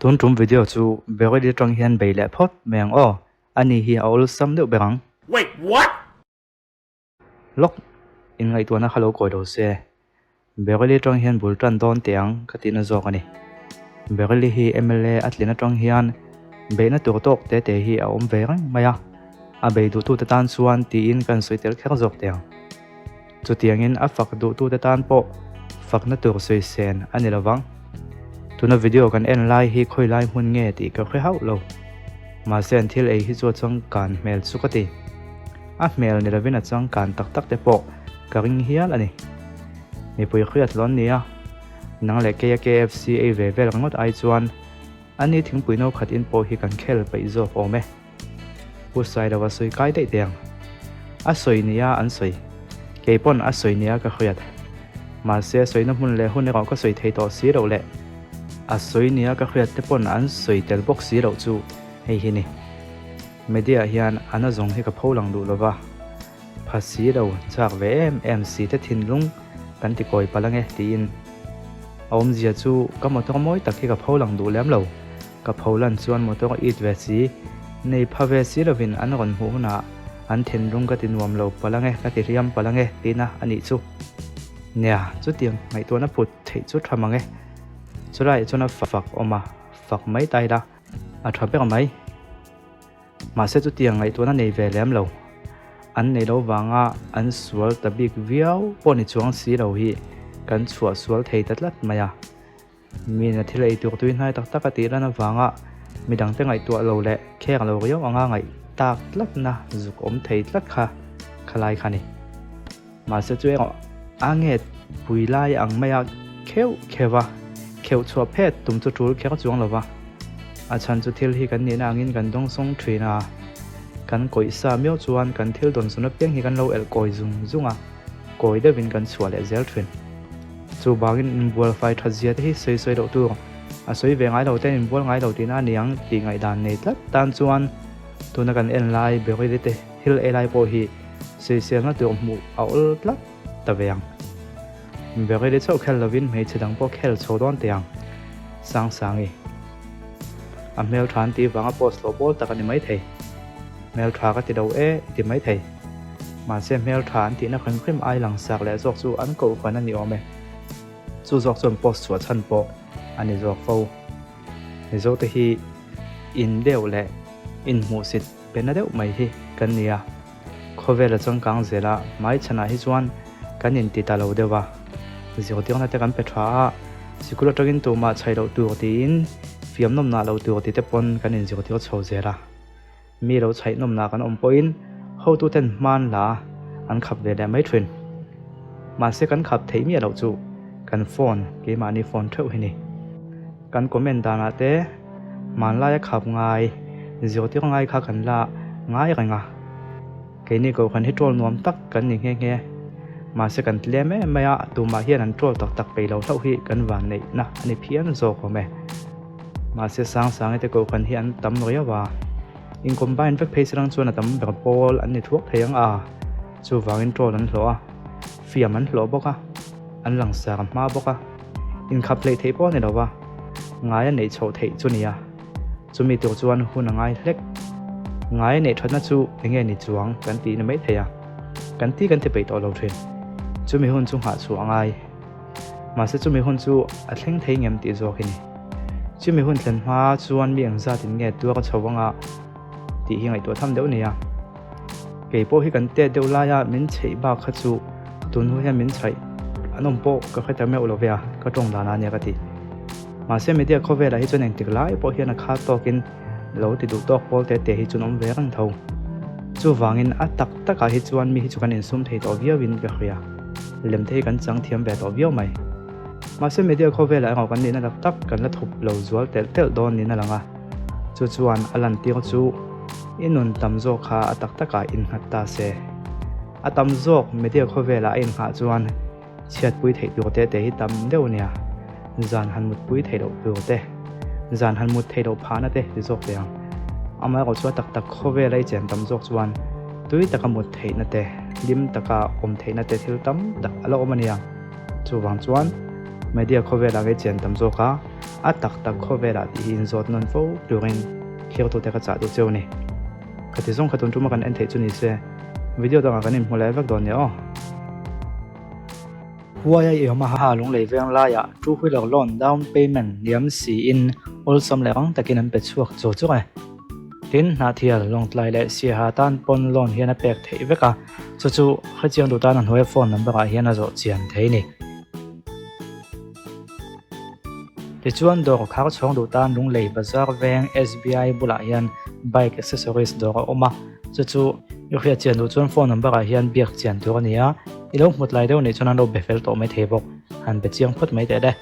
Tun tum video chu Beryl atang hian bei leh phawt mai ang aw, ani hi a awlsam deuh ber ang. Wait what? Lawk in ngaihtuahna kha lo kawi lo se, Beryl atang hian bul tan dawn teh ang ka tihna zawk a ni. Beryl hi mla a tlin atang hian beihna tur tawk te te hi a awm ve reng mai a, a bei duhtute tan chuan tiin kan sawi tel kher zawk teh ang. Chutiangin a fak duhtute tan pawh fakna tur sawi sen a ni lovang. Tuna video kan en lai hi khawi lai hmun nge tih ka hre hauh lo. Mahse an thil ei hi chu a changkan hmel chu ka ti. A hmel ni lovin a changkan tak tak te pawh ka ring hial a ni. Mipui hriat lo an ni a, nang leh keia KFC ei ve vel ringawt ai chuan ani thingpui no khat in pawh hi kan khel peih zawk awm e. Pu Sailova sawi kai daih teh ang. A sawi nia an sawi. Kei pawn a sawi nia ka hriat. Mahse a sawina hmun leh hun erawh ka sawi thei tawh si loh leh a sawi nia ka hriat te pawn an sawi tel bawk si loh chu hei hi ni. Media ah hian a na zawng hi ka pho lang duh lova, pha si lo chak ve em em si te thinlung kan ti kawi palh ange tiin a awmzia chu ka motor mawi tak hi ka pho lang duh lem lo. Ka pho lan chuan motor it ve si, nei pha ve si lovin an rawn hmuh hunah an thinlung ka ti nuam lo palh ange, ka ti hliam palh ange tihna a nih chu. Nia, chutiang ngaihtuahna phut theih chu tha mang e. Chulaiah chuan a fak awm a, fak mai ta ila a tha ber mai. Mahse chutiang ngaihtuahna nei ve lem lo, an nei lo vanga an sual ta bik viau pawh ni chuang si lo hi kan chhuah sual thei ta tlat mai a. Miin a thil ei tur tui hnai tak tak a tih lan avanga midangte ngaihtuah lo leh kheng lo riau anga ngaih tak tlatna zuk awm thei tlat kha khalai kha ni. Mahse chu erawh a nget pui lai ang maia kheuh kheuh a, kheuh chhuah phet tum chu tul kher chuang lo va. A chhan chu thil hi kan nihna angin kan dawngsawng thin a, kan kawih sa miau chuan kan thil dawnsawn apiang hi kan lo elh kawi zung zung a, kawi deuhin kan chhuah leh zel thin. Chu bangin inbual fai that zia te hi sawi sawi loh tur a sawi ve ngai lo ten inbual ngai lo tihna a ni ang tih ngaihdan nei tlat tan chuan tuna kan en lai Beryl te thil ei lai pawh hi sawiselna tur hmuh a awl tlat ta ve ang. Beryl chauh khel lovin hmeichhe dang pawh khel chho dawn teh ang. Sangsangi. A hmeltha an tih vanga post loh pawl tak a ni maithei. Hmeltha ka ti lo e i ti maithei. Mahse hmeltha an tihna hrim hrim ai langsak leh zawk chu an kohhran a ni awm e. Chu zawk chuan post chhuah chhan pawh a ni zawk fo. Mizo te hi in deuh leh inhmuhsit pe na deuh mai hi kan ni a. Khawvel a changkang zel a, hmaichhanah hi chuan kan inti ta lo deuh a. Zirtirna te kan pe tha a, sikul atangin tumah chhaih loh tur tiin fiamnawmnah loh tur ti te pawn kan inzirtir chho zel a. Mi lo chhaih nawmnah kan awm pawhin hotuten hman la an khap ve leh mai thin. Mahse kan khap theih miah loh chu kan phone, keimahni phone theuh hi ni. Kan comment danah te hmanlaia khap ngai, zirtir ngai kha kan la ngai reng a. Keini kohhran hi troll nuam tak kan ni nghe nghe. Mahse kan tlem em mai a, tumah hian an troll tak tak peih lo hlauh hi kan vanneihna a ni phian zawk awm e. Mahse Sangsangi te kohhran hi an tam riau a, in combine vek phei serang chuan a tam ber pawl an ni thuak thei ang a, chuvangin troll an hlawh a, fiam an hlawh bawk a, an langsar hma bawk a, inkhap hleih theih pawh a ni lo va, ngai a neih chhoh theih chu nia, chumi tur chuan hun a ngai hlek. Ngai a neih thatna chu enge ni chuang kan tih ni maithei a, kan ti kan ti peih tawh lo thin. Chumi hun chu nghah chhuah a ngai. Mahse chumi hun chu a thleng thei ngem tih zawk hi ni. Chumi hun thlen hma chuan mi engzat in nge tuar a chho anga tih hi ngaihtuah tham deuh nia. Kei pawh hi kan tet deuh laia min chheih bak kha chu tun hnu hian min chhaih an awm pawh ka hre ta meuh lo ve a, ka tawng dan a nia ka ti. Mahse media khawvelah hi chuan engtik lai pawh hian a kha tawkin lo ti duh tawk pawl te te hi chuan awm ve reng tho. Chuvangin a tak takah hi chuan mi hi chu kan insum thei tawh viauin ka hria. Lem te hi kan chang thiam ve tawh viau mai. Mahse media khawvelah erawh kan nihna tak tak kan la thup lo zual telh telh dawn niin a lang a. Chu chuan a lantir chu i nun tam zawk kha a tak takah innghat ta se. A tam zawk media khawvelah a innghah chuan Chhiatpui theih tur te te hi tam deuh nia, zan han mutpui theih loh tur te, zan han mut theih loh phahna te ti zawk ve ang. Amaherawh chu a tak tak khawvela i chen tam zawk chuan tui taka mut theihna te, hlim taka awm theihna te thil tam tak a la awm a nia. Chuvang chuan media khawvelah ngei chen tam zawk a, A tak tak khawvelah tih hi inzawt nawn fo turin thliartute ka chah duh cheu a ni. Khati zawng kha tun tuma kan en theih chu ni se, video dangah kan inhmu leh vek dawn nia aw. Huaia i awm a ha lunglei veng laiah two wheeler loan down payment liam siin awlsam leh rang takin an pe chhuak chu chuk e. Tin, Hnahthial, Lawngtlai leh Siaha tan pawn loan hian a pek theih vek a, chu chu hrechiang duh tan a hnuaia phone number ah hian a zawh chian thei ni. Tichuan dawr khar chhawng duh tan Lunglei Bazar veng SBI bulah hian bike accessories dawr a awm a, chu chu i hriat chian duh chuan phone number ah hian biak chian tur a ni a, i lo hmut lai deuh nih chuan an lo be fel tawh mai thei bawk, han be chiang phawt mai teh le.